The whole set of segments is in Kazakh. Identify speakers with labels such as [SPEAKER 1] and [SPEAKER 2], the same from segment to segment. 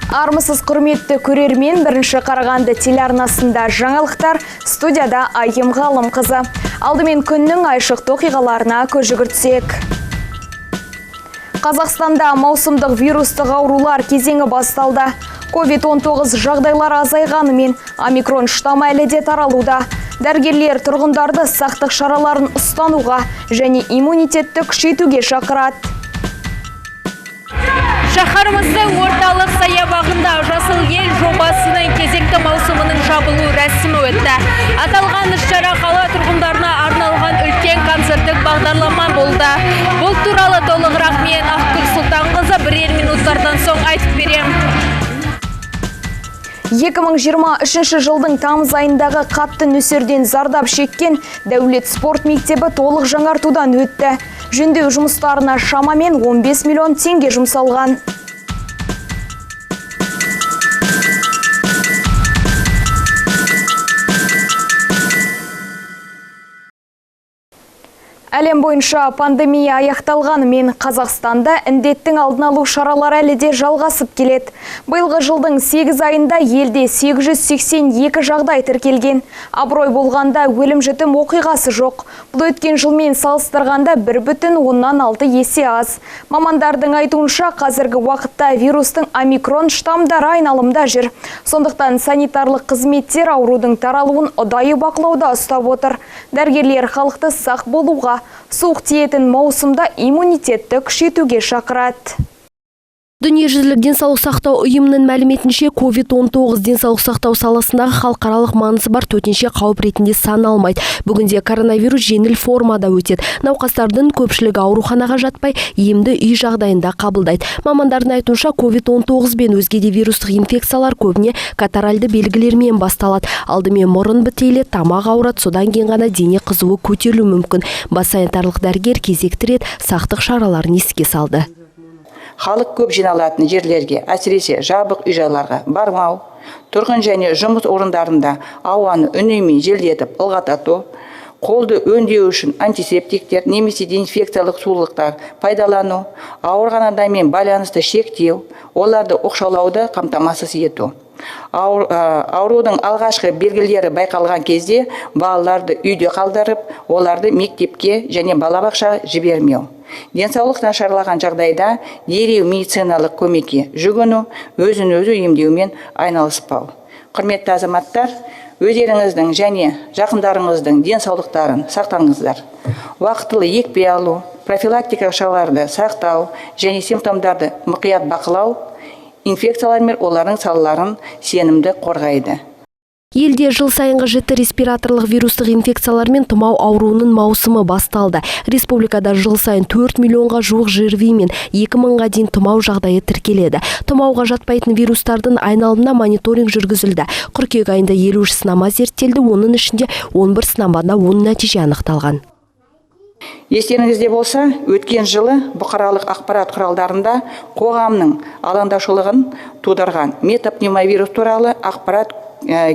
[SPEAKER 1] Армысыз, құрметті көрермен! Бірінші Қарағанды телеарнасында жаңалықтар, студияда Айым Ғалымқызы. Алдымен күннің айшықты оқиғаларына көз жүгіртсек. Қазақстанда маусымдық вирустық аурулар кезеңі басталды. COVID-19 жағдайлары азайғанымен, омикрон штаммы әлі де таралуда. Дәрігерлер тұрғындарды сақтық шараларын ұстануға және иммунитетті күшейтуге шақырады.
[SPEAKER 2] Шаһарымыздың орталық саябағында «Жасыл ел» жобасының кезекті маусымының жабылу рәсімі өтті. Аталған іс-шара қала тұрғындарына арналған үлкен концерттік бағдарлама болды. Бұл туралы толығырақ мен, Ақгүл Сұлтанқызы, бірер минуттардан соң айтып беремін.
[SPEAKER 1] 2023 жылдың тамыз айындағы қатты нөсерден зардап шеккен Дәулет спорт мектебі толық жаңартудан өтті. Жөндеу жұмыстарына шамамен 15 миллион теңге жұмсалған. Әлем бойынша пандемия аяқталғанымен, Қазақстанда індеттің алдын алу шаралары әлі де жалғасып келеді. Биылғы жылдың 8 айында елде 882 жағдай тіркелген. Абырой болғанда, өлім жітім оқиғасы жоқ. Бұл өткен жылмен салыстырғанда 1,6 есе аз. Мамандардың айтуынша, қазіргі уақытта вирустың омикрон штамдары айналымда жүр. Сондықтан санитарлық қызметтер аурудың таралуын ұдайы бақылауда ұстап отыр. Дәрігерлер халықты сақ болуға, суық тиетін маусымда иммунитетті күшейтуге шақырады.
[SPEAKER 3] Дүниежүзілік денсаулық сақтау ұйымының мәліметінше, COVID-19 денсаулық сақтау саласындағы халықаралық маңызы бар төтенше қауіп ретінде саналмайды. Бүгінде коронавирус жеңіл формада өтеді. Науқастардың көпшілігі ауруханаға жатпай, емді үй жағдайында қабылдайды. Мамандардың айтуынша, COVID-19 бен өзге де вирустық инфекциялар көбіне катаральды белгілермен басталады. Алдымен мұрын бітеледі, тамақ ауырады, содан кейін ғана дене қызуы көтерілуі мүмкін. Бас санитарлық дәрігер кезекті рет сақтық шараларын еске салды.
[SPEAKER 4] Халық көп жиналатын жерлерге, әсіресе жабық үй-жайларға бармау, тұрғын және жұмыс орындарында ауаны үнемі желдетіп ылғалдату, қолды өңдеу үшін антисептиктер немесе дезинфекциялық сулықтар пайдалану, ауырған адаммен байланысты шектеу, оларды оқшаулауды қамтамасыз ету. Аурудың алғашқы белгілері байқалған кезде балаларды үйде қалдырып, оларды мектепке және балабақшаға жібермеу, денсаулық нашарлаған жағдайда дереу медициналық көмекке жүгіну, өзін өзі емдеумен айналыспау. Құрметті азаматтар, өздеріңіздің және жақындарыңыздың денсаулықтарын сақтаңыздар. Уақытылы екпе алу, профилактикалық шараларды сақтау және симптомдарды мұқият бақылау инфекциялар мен олардың салаларын сенімді қорғайды.
[SPEAKER 3] Елде жыл сайынғы жіті респираторлық вирустық инфекциялар мен тұмау ауруының маусымы басталды. Республикада жыл сайын 4 миллионға жуық ЖРВИ мен 2 мыңға дейін тұмау жағдайы тіркеледі. Тұмауға жатпайтын вирустардың айналымына мониторинг жүргізілді. Қыркүйек айында 53 сынама зерттелді, оның ішінде 11 сынамада оң нәтиже анықталған.
[SPEAKER 4] Естеріңізде болса, өткен жылы бұқаралық ақпарат құралдарында қоғамның алаңдаушылығын тудырған метапневмовирус туралы ақпарат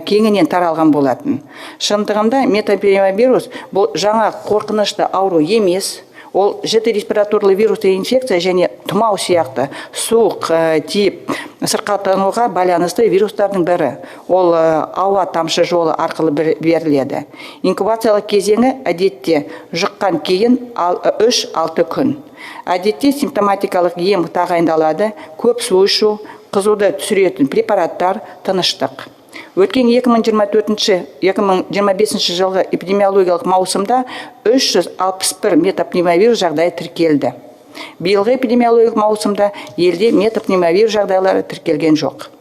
[SPEAKER 4] кеңінен таралған болатын. Шындығында, метапневмовирус бұл жаңа қорқынышты ауру емес. Ол жіті респираторлы вирусты инфекция және тұмау сияқты суық тиіп сырқаттануға байланысты вирустардың бірі. Ол ауа тамшы жолы арқылы беріледі. Инкубациялық кезеңі әдетте жұққан кейін 3-6 күн. Әдетте симптоматикалық ем тағайындалады: көп су ішу, қызуды түсіретін препараттар, тыныштық. Өткен 2024-2025 жылғы эпидемиологиялық маусымда 361 метапневмовирус жағдайы тіркелді. Биылғы эпидемиологиялық маусымда елде метапневмовирус жағдайлары тіркелген жоқ.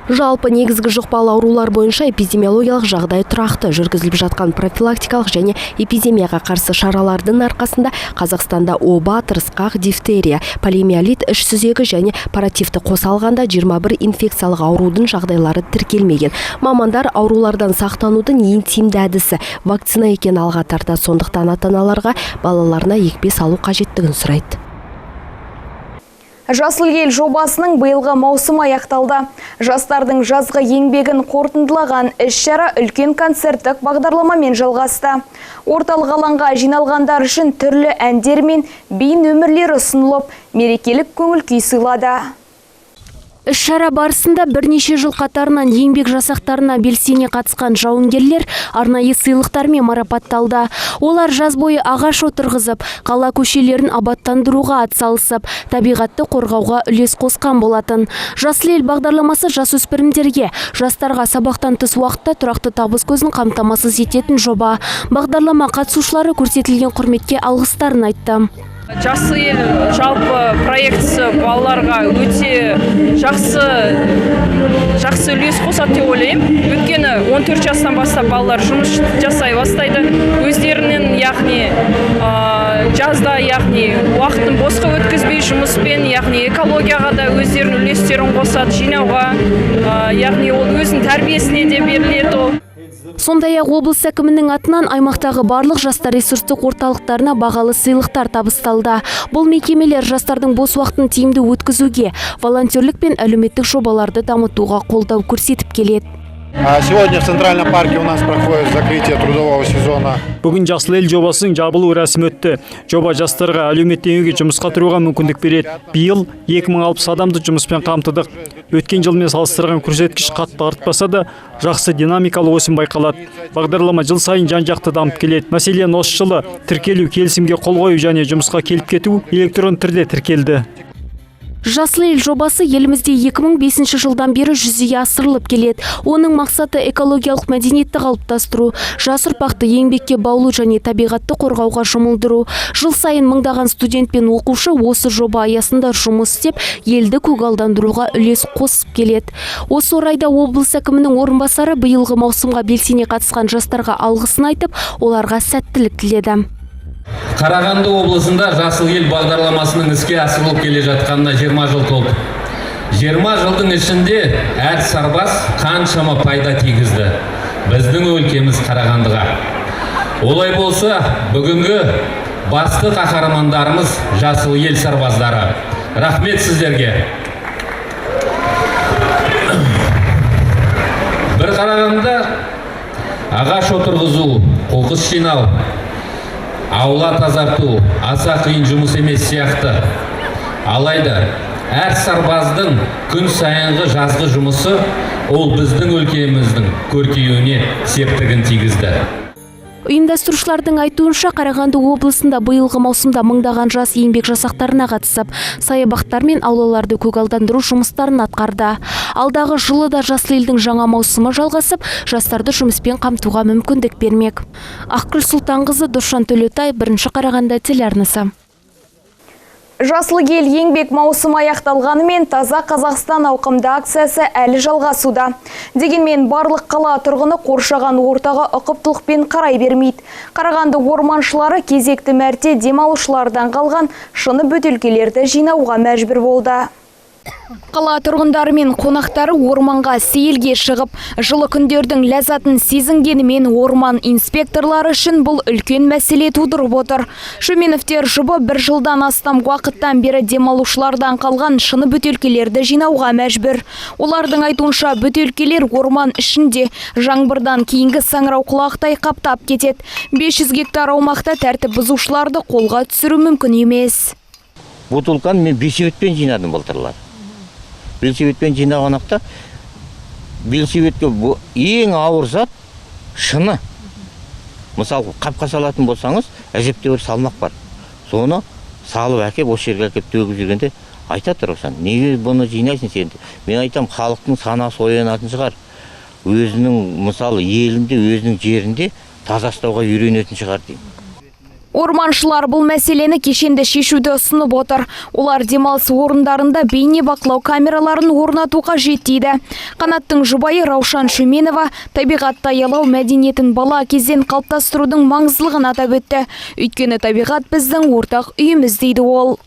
[SPEAKER 3] Жалпы, негізгі жұқпалы аурулар бойынша эпидемиологиялық жағдай тұрақты. Жүргізіліп жатқан профилактикалық және эпидемияға қарсы шаралардың арқасында Қазақстанда оба, тырысқақ, дифтерия, полиомиелит, іш сүзегі және паратифті қоса алғанда 21 инфекциялық аурудың жағдайлары тіркелмеген. Мамандар аурулардан сақтанудың ең тиімді әдісі вакцина екенін алға тартады. Сондықтан ата-аналарға балаларына екпе салу қажеттігін сұрайды.
[SPEAKER 1] «Жасыл ел» жобасының биылғы маусымы аяқталды. Жастардың жазғы еңбегін қорытындылаған іс-шара үлкен концерттік бағдарламамен жалғасты. Орталық алаңға жиналғандар үшін түрлі әндер мен би нөмірлері ұсынылып, мерекелік көңіл күй сыйлады.
[SPEAKER 3] Іс-шара барысында бірнеше жыл қатарынан еңбек жасақтарына белсене қатысқан жауынгерлер арнайы сыйлықтармен марапатталды. Олар жаз бойы ағаш отырғызып, қала көшелерін абаттандыруға атсалысып, табиғатты қорғауға үлес қосқан болатын. Жасыл ел бағдарламасы жасөспірімдерге, жастарға сабақтан тыс уақытта тұрақты табыс көзін қамтамасыз ететін жоба. Бағдарлама қатысушылары көрсетілген құрметке алғыстарын айтты.
[SPEAKER 5] Жасыл ел жалпы проектісі балаларға өте жақсы үлес қосады деп ойлаймын. Өйткені 14 жастан бастап балалар жұмыс жасай бастайды. Өздерінің, яғни жазда, яғни уақытын босқа өткізбей жұмыспен, яғни экологияға да өздерінің үлестерін қосады, жинауға, яғни ол өзінің тәрбиесіне де беріледі ол.
[SPEAKER 3] Сондай-ақ облыс әкімінің атынан аймақтағы барлық жастар ресурстық орталықтарына бағалы сыйлықтар табысталды. Бұл мекемелер жастардың бос уақытын тиімді өткізуге, волонтерлік пен әлеуметтік жобаларды дамытуға қолдау көрсетіп келеді.
[SPEAKER 6] Сегодня в Центральном парке у нас проходит закрытие трудового сезона.
[SPEAKER 7] Бүгін Жасыл ел жобасының жабылу рәсімі өтті. Жоба жастарға әлеуметтік жұмысқа тұруға мүмкіндік береді. Биыл 2060 адамды жұмыспен қамтыдық. Өткен жылмен салыстырған көрсеткіш қатты артпаса да, жақсы динамикалы өсім байқалады. Бағдарлама жыл сайын жан-жақты дамып келеді. Мәселен, осы жылы тіркелу, келісімге қол қою және жұмысқа келіп кету электронды түрде тіркелді.
[SPEAKER 3] Жасыл ел жобасы елімізде 2005 жылдан бері жүзеге асырылып келеді. Оның мақсаты экологиялық мәдениетті қалыптастыру, жас ұрпақты еңбекке баулу және табиғатты қорғауға жұмылдыру. Жыл сайын мыңдаған студент пен оқушы осы жоба аясында жұмыс істеп, елді көгалдандыруға үлес қосып келеді. Осы орайда облыс әкімінің орынбасары биылғы маусымға белсене қатысқан жастарға алғысын айтып, оларға сәттілік тіледі.
[SPEAKER 8] Қарағанды облысында Жасыл ел бағдарламасының іске асырылып келе жатқанына 20 жыл толды. 20 жылдың ішінде әр сарбаз қаншама пайда тигізді біздің өлкеміз Қарағандыға. Олай болса, бүгінгі басты қаһармандарымыз Жасыл ел сарбаздары. Рахмет сіздерге. Бір қарағанда ағаш отырғызу, қоқыс жинау, аула тазарту аса қиын жұмыс емес сияқты. Алайда әр сарбаздың күн сайынғы жазғы жұмысы ол біздің өлкеміздің көркеюіне септігін тигізді.
[SPEAKER 3] Ұйымдастырушылардың айтуынша, Қарағанды облысында биылғы маусымда мыңдаған жас еңбек жасақтарына қатысып, саябақтар мен аулаларды көгалдандыру жұмыстарын атқарды. Алдағы жылы да Жасыл елдің жаңа маусымы жалғасып, жастарды жұмыспен қамтуға мүмкіндік бермек. Ақгүл Сұлтанқызы, Досжан Төлеутай, Бірінші Қарағанды телеарнасы.
[SPEAKER 1] Жасыл ел еңбек маусымы аяқталғанымен Таза Қазақстан ауқымды акциясы әлі жалғасуда. Дегенмен барлық қала тұрғыны қоршаған ортаға ұқыптылықпен қарай бермейді. Қарағанды орманшылары кезекті мәрте демалушылардан қалған шыны бөтелкелерді жинауға мәжбүр болды. Қала тұрғындары мен қонақтары орманға сейілге шығып, жылы күндердің ләззатын сезінгенімен орман инспекторлары үшін бұл үлкен мәселе тудырып отыр. Шөменовтер жұбы бір жылдан астам уақыттан бері демалушылардан қалған шыны бөтелкелерді жинауға мәжбүр. Олардың айтуынша, бөтелкелер орман ішінде жаңбырдан кейінгі саңырауқұлақтай қаптап кетеді. 500 гектар аумақта тәртіп бұзушыларды қолға түсіру мүмкін емес.
[SPEAKER 9] Бутылканы мен велосипедпен жинадым былтырлар. Велосипедпен жинаған ақта, велосипедке ең ауыр зат шыны. Мысалы, қапқа салатын болсаңыз, әжептәуір салмақ бар. Соны салып әкеп, осы жерге әкеп төгіп жүргенде айтады Раушан, неге бұны жинайсың сен? Мен айтам, халықтың санасы оянатын шығар. Өзінің, мысалы, елінде, өзінің жерінде таза ұстауға үйренетін шығар деймін.
[SPEAKER 1] Орманшылар бұл мәселені кешенді шешуді ұсынып отыр. Олар демалыс орындарында бейне бақылау камераларын орнату қажет дейді. Қанаттың жұбайы Раушан Шөменова табиғатты аялау мәдениетін бала кезден қалыптастырудың маңыздылығын атап өтті. Өйткені табиғат біздің ортақ үйіміз дейді ол.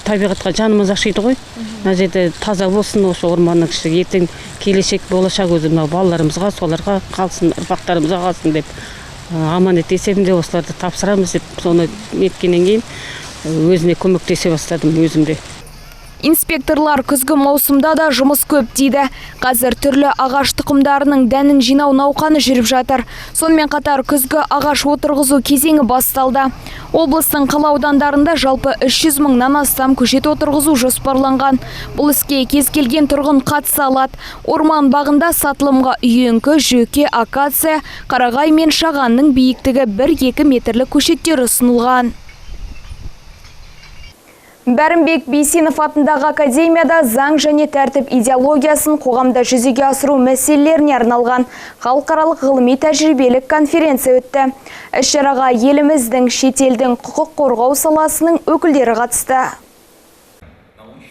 [SPEAKER 10] Табиғатқа жанымыз ашиды ғой. Мына жерде таза болсын осы орманның іші. Ертең келешек болашақ өзі мынау балаларымызға, соларға қалсын, ұрпақтарымызға қалсын деп аманат есебінде осыларды тапсырамыз деп соны неткеннен кейін өзіне көмектесе бастадым өзімде.
[SPEAKER 1] Инспекторлар күзгі маусымда да жұмыс көп дейді. Қазір түрлі ағаш тұқымдарының дәнін жинау науқаны жүріп жатыр. Сонымен қатар күзгі ағаш отырғызу кезеңі басталды. Облыстың қала аудандарында жалпы 300 мыңнан астам көшет отырғызу жоспарланған. Бұл іске кез келген тұрғын қатыса алады. Орман бағында сатылымға үйеңкі, жөке, акация, қарағай мен шағанның биіктігі 1-2 метрлік көшеттер ұсынылған. Бәрімбек Бейсенов атындағы академияда заң және тәртіп идеологиясын қоғамда жүзеге асыру мәселелеріне арналған халықаралық ғылыми тәжірибелік конференция өтті. Іс-шараға еліміздің, шетелдің құқық қорғау саласының өкілдері қатысты.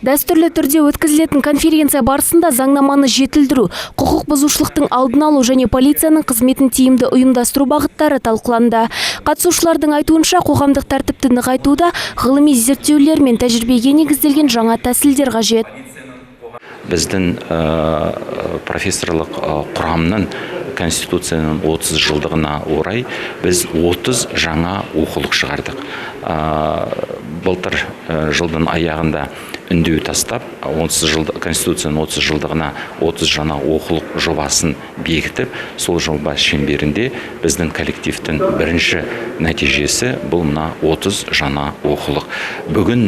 [SPEAKER 3] Дәстүрлі түрде өткізілетін конференция барысында заңнаманы жетілдіру, құқық бұзушылықтың алдын алу және полицияның қызметін тиімді ұйымдастыру бағыттары талқыланды. Қатысушылардың айтуынша, қоғамдық тәртіпті нығайтуда ғылыми зерттеулер мен тәжірибеге негізделген жаңа тәсілдер қажет.
[SPEAKER 11] Біздің профессорлық құрамның Конституцияның 30 жылдығына орай біз 30 жаңа оқулық шығардық. Былтыр жылдың аяғында үндеу тастап, Конституцияның 30 жылдығына 30 жаңа оқулық жобасын бекітіп, сол жоба шеңберінде біздің коллективтің бірінші нәтижесі бұл мына 30 жаңа оқулық. Бүгін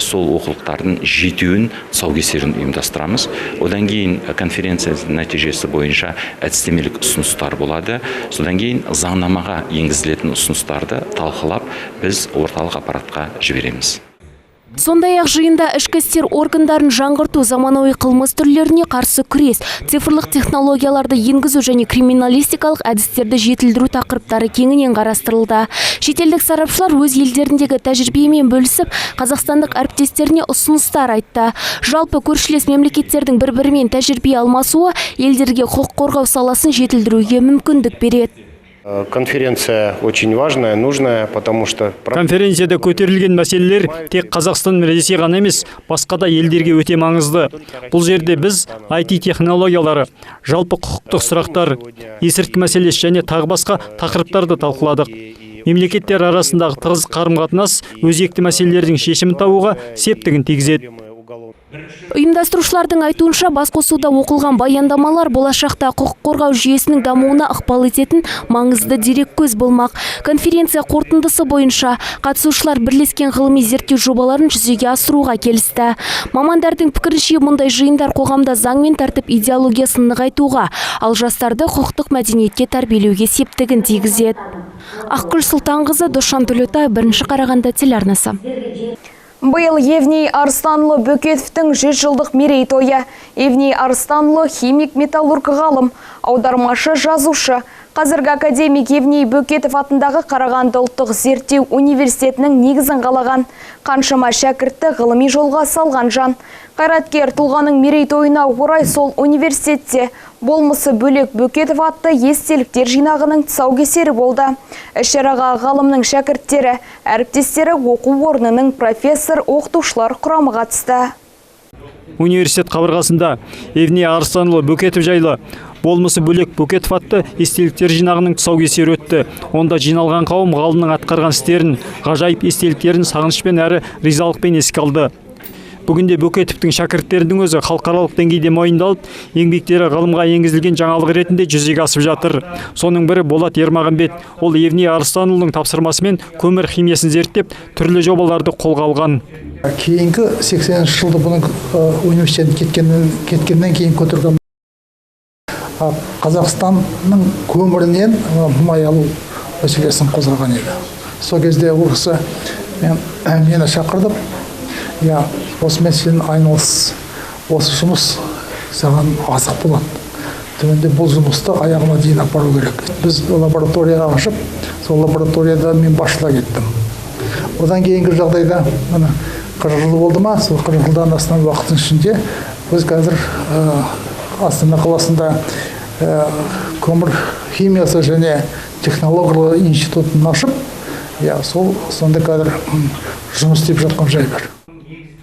[SPEAKER 11] сол оқулықтардың 7-уін тұсаукесерін ұйымдастырамыз. Одан кейін конференцияның нәтижесі бойынша әдістемелік ұсыныстар болады. Содан кейін заңнамаға енгізілетін ұсыныстарды талқылап, біз орталық аппаратқа жібереміз.
[SPEAKER 3] Сондай-ақ жиында ішкі істер органдарын жаңғырту, заманауи қылмыс түрлеріне қарсы күрес, цифрлық технологияларды енгізу және криминалистикалық әдістерді жетілдіру тақырыптары кеңінен қарастырылды. Шетелдік сарапшылар өз елдеріндегі тәжірибемен бөлісіп, қазақстандық әріптестеріне ұсыныстар айтты. Жалпы көршілес мемлекеттердің бір-бірімен тәжірибе алмасуы елдерге құқық қорғау саласын жетілдіруге мүмкіндік береді.
[SPEAKER 12] Конференция очень важная, нужная, потому что...
[SPEAKER 7] Конференцияда көтерілген мәселелер тек Қазақстан мен Ресей ғана емес, басқа да елдерге өте маңызды. Бұл жерде біз IT технологиялары, жалпы құқықтық сұрақтар, есірткі мәселесі және тағы басқа тақырыптарды талқыладық. Мемлекеттер арасындағы тығыз қарым-қатынас өзекті мәселелердің шешімін табуға септігін тигізеді.
[SPEAKER 3] Ұйымдастырушылардың айтуынша, басқосуда оқылған баяндамалар болашақта құқық қорғау жүйесінің дамуына ықпал ететін маңызды дереккөз болмақ. Конференция қорытындысы бойынша қатысушылар бірлескен ғылыми зерттеу жобаларын жүзеге асыруға келісті. Мамандардың пікірінше, мұндай жиындар қоғамда заң мен тәртіп идеологиясын нығайтуға, ал жастарды құқықтық мәдениетке тәрбиелеуге септігін тигізеді. Ақгүл Сұлтанқызы, Досжан Төлеутай, Бірінші Қарағанды телеарнасы.
[SPEAKER 1] Биыл Евней Арыстанұлы Бөкетовтің 100 жылдық мерейтойы. Евней Арыстанұлы химик, металлург ғалым, аудармашы, жазушы. Қазіргі академик Евней Бөкетов атындағы Қарағанды ұлттық зерттеу университетінің негізін қалаған. Қаншама шәкіртті ғылыми жолға салған жан. Қайраткер тұлғаның мерейтойына орай сол университетте болмысы бөлек Бөкетов атты естеліктер жинағының тұсаукесері болды. Іс-шараға ғалымның шәкірттері, әріптестері, оқу орнының профессор, оқытушылар құрамы қатысты.
[SPEAKER 7] Университет қабырғасында Евней Арыстанұлы Бөкетов жайлы болмысы бөлек Бөкетов атты естеліктер жинағының тұсаукесері өтті. Онда жиналған қауым ғалымның атқарған істерін, ғажайып естеліктерін сағынышпен әрі ризалықпен еске алды. Бүгінде Бөкетовтің шәкірттерінің өзі халықаралық деңгейде мойындалып, еңбектері ғылымға енгізілген жаңалық ретінде жүзеге асып жатыр. Соның бірі Болат Ермағанбет. Ол Евней Арыстанұлының тапсырмасымен көмір химиясын зерттеп, түрлі жобаларды қолға алған.
[SPEAKER 13] Кейінгі 80 жылда бұның университеттен кеткеннен кейін көтерген Қазақстанның көмірінен мұнай алу мәселесін қозғаған еді. Сол кезде ол кісі мені шақырды. Я, осы мәселені айналыс, осы жұмыс саған азық болады. Түбінде бұл жұмысты аяғына дейін апару керек. Біз лабораторияға ашып, сол лабораторияда мен басшылық еттім. Одан кейінгі жағдайда, міне, 40 жыл болды ма, сол 40 жылдан астам уақыттың ішінде біз қазір Астана қаласында көмір химиясы және технологиялар институтын ашып, сол сонда қазір жұмыс істеп жатқан жай бар.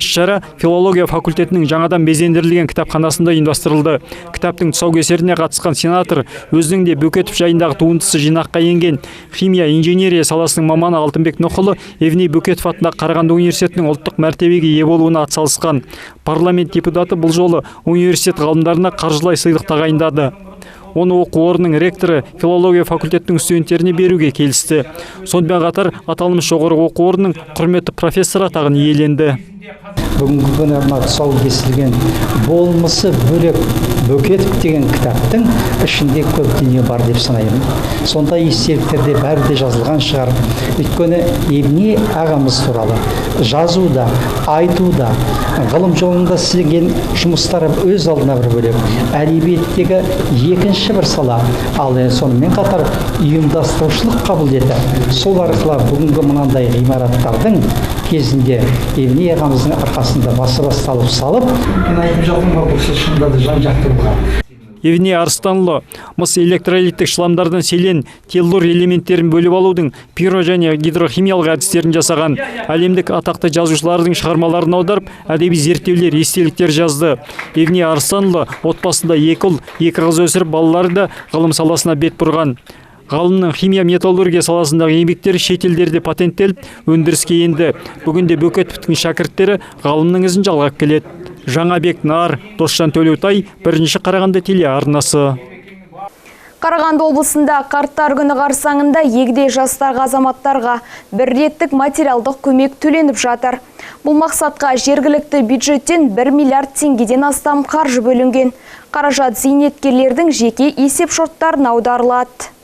[SPEAKER 7] Іс-шара филология факультетінің жаңадан безендірілген кітапханасында ұйымдастырылды. Кітаптың тұсаукесеріне қатысқан сенатор өзінің де Бөкетов жайындағы туындысы жинаққа енген. Химия инженерия саласының маманы Алтынбек Нұхұлы Евней Бөкетов атындағы Қарағанды университетінің ұлттық мәртебеге ие болуына атсалысқан. Парламент депутаты бұл жолы университет ғалымдарына қаржылай сыйлық тағайындады. Оны оқу орнының ректоры филология факультетінің студенттеріне беруге келісті. Сонымен қатар аталмыш жоғары оқу орнының құрметті профессоры атағын иеленді.
[SPEAKER 14] Бүгінгі күні мына тұсауы кесілген болмысы бөлек Бөкетов деген кітаптың ішінде көп дүние бар деп санаймын. Сондай естеліктерде бәрі де жазылған шығар. Өйткені Евней ағамыз туралы жазуда, айтуда, ғылым жолында істеген жұмыстары өз алдына бір бөлек. Әдебиеттегі екінші бір сала, ал сонымен қатар ұйымдастырушылық қабілеті. Сол арқылы бүгінгі мынандай ғимараттардың кезінде Евней ағамыздың арқасында басы басталып салып, мен айтып жатырмын ғой, бұл кісі шынында да жан-жақты болған.
[SPEAKER 7] Евней Арыстанұлы мыс электролиттік шламдардан селен, теллур элементтерін бөліп алудың пиро және гидрохимиялық әдістерін жасаған. Әлемдік атақты жазушылардың шығармаларын аударып, әдеби зерттеулер, естеліктер жазды. Евней Арыстанұлы отбасында 2 ұл, 2 қыз өсіріп, балалары да ғылым саласына бет бұрған. Ғалымның химия металлургия саласындағы еңбектері шетелдерде патенттеліп, өндіріске енді. Бүгінде Бөкетовтің шәкірттері ғалымның ізін жалғап келеді. Жаңабек Нар, Досжан Төлеутай, Бірінші Қарағанды телеарнасы.
[SPEAKER 1] Қарағанды облысында қарттар күні қарсаңында егде жастағы азаматтарға бір реттік материалдық көмек төленіп жатыр. Бұл мақсатқа жергілікті бюджеттен 1 миллиард теңгеден астам қаржы бөлінген. Қаражат зейнеткерлердің жеке есеп шоттарына аударылады.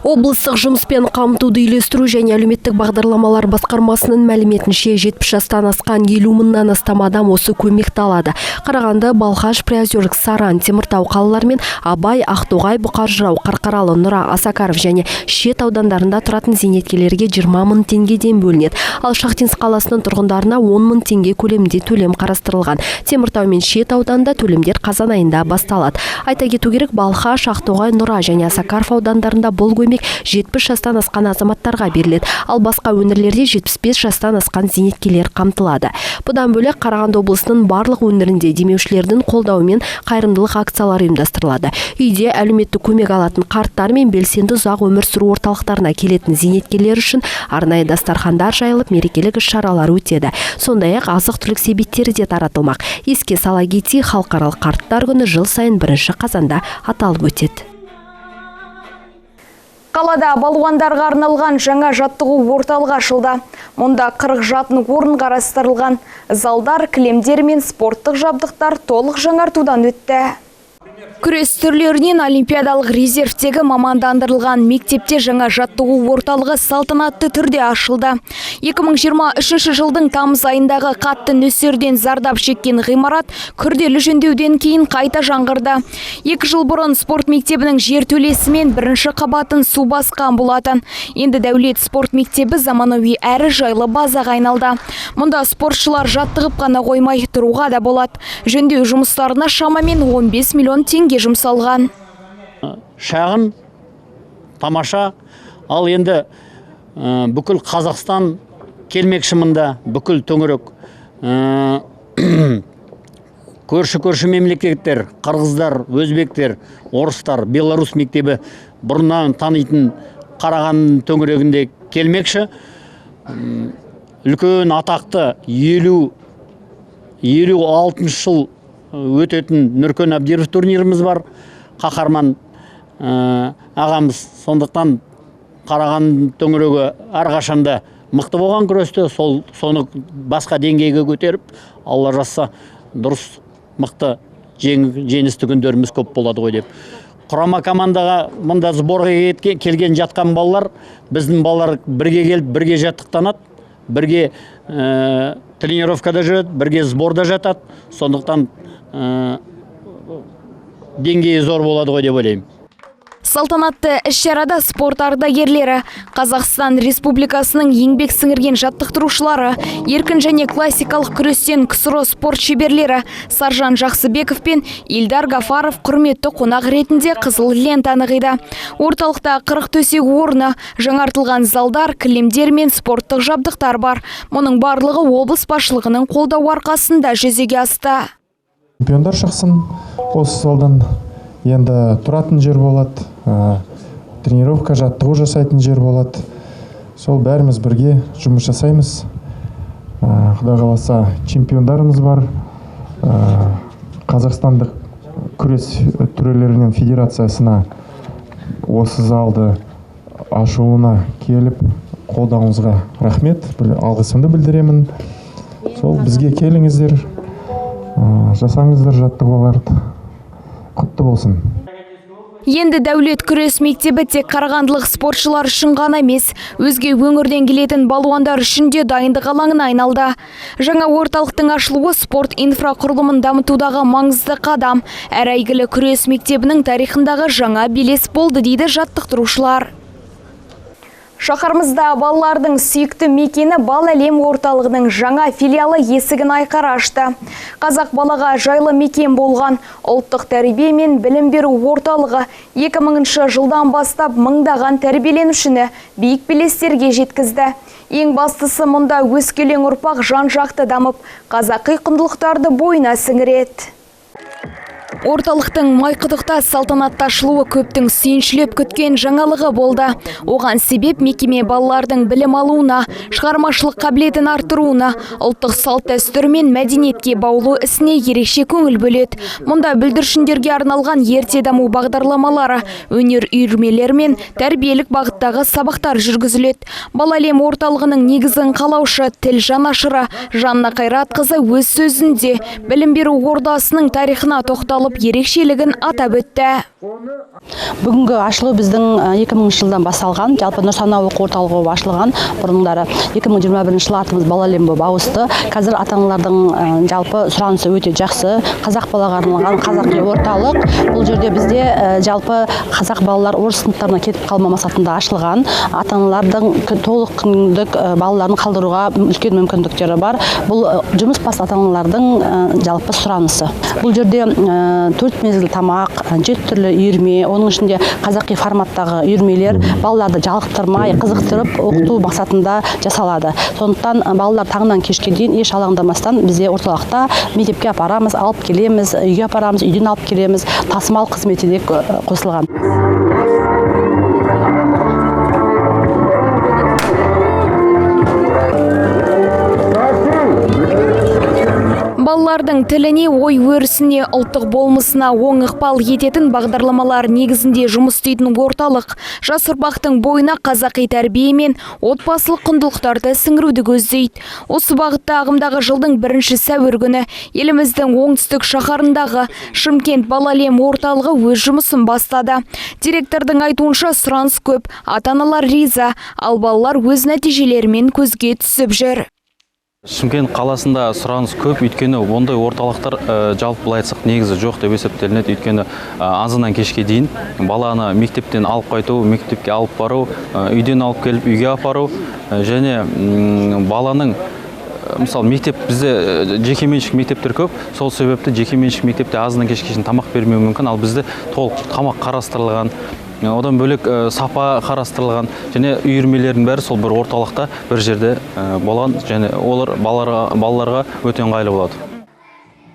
[SPEAKER 3] Облыстық жұмыспен қамтуды үйлестіру және әлеуметтік бағдарламалар басқармасының мәліметінше 70 жастан асқан 50 мыңнан астам адам осы көмекті алады. Қарағанды, Балқаш, Приозерск, Саран, Теміртау қалалары мен Абай, Ақтоғай, Бұқар жырау, Қарқаралы, Нұра, Осакаров және Шет аудандарында тұратын зейнеткерлерге 20 мың теңгеден бөлінеді. Ал Шахтинск қаласының тұрғындарына 10 мың теңге көлемінде төлем қарастырылған. Теміртау мен Шет ауданында төлемдер қазан айында басталады. Айта кету керек, Балқаш, Ақтоғай, Нұра және Осакаров аудандарында бұл көмек 70 жастан асқан азаматтарға беріледі. Ал басқа өңірлерде 75 жастан асқан зейнеткерлер қамтылады. Бұдан бөлек Қарағанды облысының барлық өңірінде демеушілердің қолдауымен қайырымдылық акциялары ұйымдастырылады. Үйде әлеуметтік көмек алатын қарттар мен белсенді ұзақ өмір сүру орталықтарына келетін зейнеткерлер үшін арнайы дастархандар жайылып, мерекелік іс-шаралар өтеді. Сондай-ақ азық-түлік себеттері де таратылмақ. Еске сала кетейік, халықаралық қарттар күні жыл сайын 1 қазанда аталып өтеді.
[SPEAKER 1] Қалада балуандарға арналған жаңа жаттығу орталығы ашылды. Мұнда 40 жатын орын қарастырылған. Залдар, кілемдер мен спорттық жабдықтар толық жаңартудан өтті. Күрес түрлерінен олимпиадалық резервтегі мамандандырылған мектепте жаңа жаттығу орталығы салтанатты түрде ашылды. 2023 жылдың тамыз айындағы қатты нөсерден зардап шеккен ғимарат күрделі жөндеуден кейін қайта жаңғырды. 2 жыл бұрын спорт мектебінің жертөлесімен бірінші қабатын су басқан болатын. Енді Дәулет спорт мектебі заманауи әрі жайлы базаға айналды. Мұнда спортшылар жаттығып қана қоймай тұруға да болады. Жөндеу жұмыстарына шамамен 15 миллион теңге жұмсалған.
[SPEAKER 15] Шағын, тамаша, ал енді бүкіл Қазақстан келмекші мында, бүкіл төңірек. Көрші-көрші мемлекеттер, қырғыздар, өзбектер, орыстар, Беларусь мектебі бұрыннан танитын Қарағанды төңірегінде келмекші. Үлкен атақты 56 жыл өтетін Нұркен Әбдіров турниріміз бар, қаһарман ағамыз. Сондықтан Қарағанды төңірегі әрқашанда мықты болған күресте, соны басқа деңгейге көтеріп, Алла жазса, дұрыс мықты жеңісті күндеріміз көп болады ғой деп. Құрама командаға мында сборға келген жатқан балалар, біздің балалар бірге келіп, бірге жаттықтанады, бірге тренировкада жүреді, бірге сборда жатады. Сондықтан деңгейі зор болады ғой деп ойлаймын.
[SPEAKER 1] Салтанатты іс-шарада спорт ардагерлері, Қазақстан Республикасының еңбек сіңірген жаттықтырушылары, еркін және классикалық күрестен КСРО спорт шеберлері Саржан Жақсыбеков пен Илдар Гафаров құрметті қонақ ретінде қызыл лентаны қиды. Орталықта 40 төсек орны, жаңартылған залдар, кілемдер мен спорттық жабдықтар бар. Мұның барлығы облыс басшылығының қолдауы арқасында жүзеге асты.
[SPEAKER 16] Чемпиондар шықсын осы залдан. Енді тұратын жер болады, тренировка, жаттығу жасайтын жер болады. Сол бәріміз бірге жұмыс жасаймыз. Құдай қаласа, чемпиондарымыз бар. Қазақстандық күрес түрлерінен федерациясына осы залды ашуына келіп қолдауыңызға рахмет, алғысымды білдіремін. Сол бізге келіңіздер, жасаңыздар жаттығуларды. Құтты болсын.
[SPEAKER 1] Енді Дәулет күрес мектебі тек қарағандылық спортшылар үшін ғана емес, өзге өңірден келетін балуандар үшін де дайындық алаңына айналды. Жаңа орталықтың ашылуы спорт инфрақұрылымын дамытудағы маңызды қадам. Әрі әйгілі күрес мектебінің тарихындағы жаңа белес болды, дейді жаттықтырушылар. Шаһарымызда балалардың сүйікті мекені Бал әлем орталығының жаңа филиалы есігін айқара ашты. Қазақ балаға жайлы мекен болған ұлттық тәрбие мен білім беру орталығы 2000 жылдан бастап мыңдаған тәрбиеленушіні биік белестерге жеткізді. Ең бастысы мұнда өскелең ұрпақ жан-жақты дамып, қазақи құндылықтарды бойына сіңіреді. Орталықтың Майқұдықта салтанатты ашылуы көптің сүйіншілеп күткен жаңалығы болды. Оған себеп мекеме балалардың білім алуына, шығармашылық қабілетін арттыруына, ұлттық салт-дәстүр мен мәдениетке баулу ісіне ерекше көңіл бөледі. Мұнда бүлдіршіндерге арналған ерте даму бағдарламалары, өнер үйірмелері мен тәрбиелік бағыттағы сабақтар жүргізіледі. Бал әлем орталығының негізін қалаушы, тіл жанашыры Жанна Қайратқызы өз сөзінде білім беру ордасының тарихына тоқталып, ерекшелігін атап өтті.
[SPEAKER 17] Бүгінгі ашылу біздің 2000 жылдан басталған, жалпы Нұрсана оқу орталығы болып ашылған бұрындары. 2021 жылы атымыз Бал әлем болып ауысты. Қазір ата-аналардың жалпы сұранысы өте жақсы. Қазақ балаға арналған қазақи орталық. Бұл жерде бізде жалпы қазақ балалар орыс сыныптарына кетіп қалмау мақсатында ашылған. Ата-аналардың толық күндік балаларын қалдыруға үлкен мүмкіндіктері бар. Бұл жұмыс басты ата-аналардың жалпы сұранысы. Бұл жерде 4 мезгіл тамақ, 7 түрлі үйірме, оның ішінде қазақи форматтағы үйірмелер балаларды жалықтырмай, қызықтырып оқыту мақсатында жасалады. Сондықтан балалар таңнан кешке дейін еш алаңдамастан бізде орталықта мектепке апарамыз, алып келеміз, үйге апарамыз, үйден алып келеміз, тасымал қызметі де қосылған.
[SPEAKER 1] Балалардың тіліне, ой өрісіне, ұлттық болмысына оң ықпал ететін бағдарламалар негізінде жұмыс істейтін орталық жас ұрпақтың бойына қазақи тәрбие мен отбасылық құндылықтарды сіңіруді көздейді. Осы бағытта ағымдағы жылдың 1 сәуір күні еліміздің оңтүстік шаһарындағы Шымкент Бал әлем орталығы өз жұмысын бастады. Директордың айтуынша, сұраныс көп, ата-аналар риза, ал балалар өз нәтижелерімен көзге түсіп жүр.
[SPEAKER 18] Шымкент қаласында сұраныс көп, өйткені ондай орталықтар жалпы былай айтсақ негізі жоқ деп есептелінеді. Өйткені азаннан кешке дейін баланы мектептен алып қайту, мектепке алып бару, үйден алып келіп үйге апару және баланың, мысалы, мектеп бізде жекеменшік мектептер көп, сол себепті жекеменшік мектепте азаннан кешке шейін тамақ бермеуі мүмкін, ал бізде толық тамақ қарастырылған. Одан бөлек сапа қарастырылған және үйірмелердің бәрі сол бір орталықта бір жерде болған және олар балаларға өте ыңғайлы болады.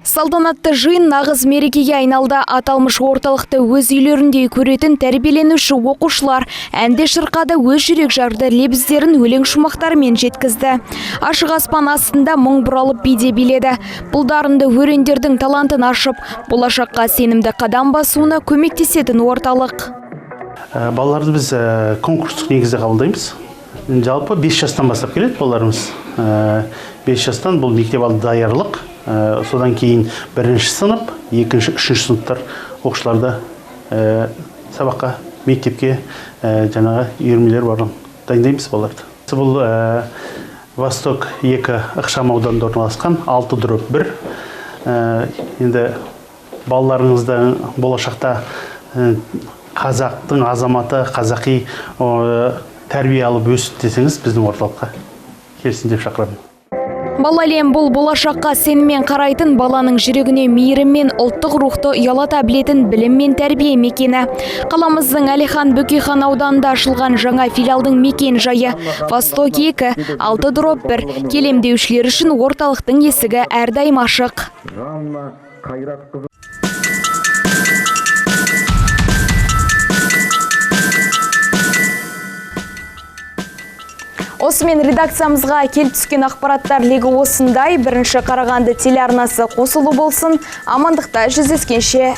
[SPEAKER 1] Салтанатты жиын нағыз мерекеге айналды. Аталмыш орталықты өз үйлеріндей көретін тәрбиеленуші оқушылар әнде шырқады, өз жүрек жарды лебіздерін өлең шумақтарымен жеткізді. Ашық аспан астында мұң бұралып биде биледі. Бұл дарынды өрендердің талантын ашып, болашаққа сенімді қадам басуына көмектесетін орталық.
[SPEAKER 19] Балаларды біз конкурстық негізде қабылдаймыз. Жалпы 5 жастан бастап келеді балаларымыз. 5 жастан бұл мектеп алды даярлық, содан кейін 1-ші сынып, 2-ші, 3-ші сыныптар оқушыларды сабаққа, мектепке жаңағы үйірмелер бар, дайындаймыз балаларды. Бұл Восток 2 ықшам ауданында орналасқан 6/1. Енді балаларыңызды болашақта Қазақтың азаматы, қазақи тәрбие алып өсіп десеңіз, біздің орталыққа келсін деп шақырамын.
[SPEAKER 1] Бала әлем бұл болашаққа сеніммен қарайтын, баланың жүрегіне мейірім мен ұлттық рухты ұялата білетін білім мен тәрбие мекені. Қаламыздың Әлихан Бөкейхан ауданында ашылған жаңа филиалдың мекен жайы Восток 2, 6/1. Келем деушілер үшін орталықтың есігі әрдайым ашық. Осымен редакциямызға келіп түскен ақпараттар легі осындай. Бірінші Қарағанды телеарнасы қосулы болсын. Амандықта жүздескенше.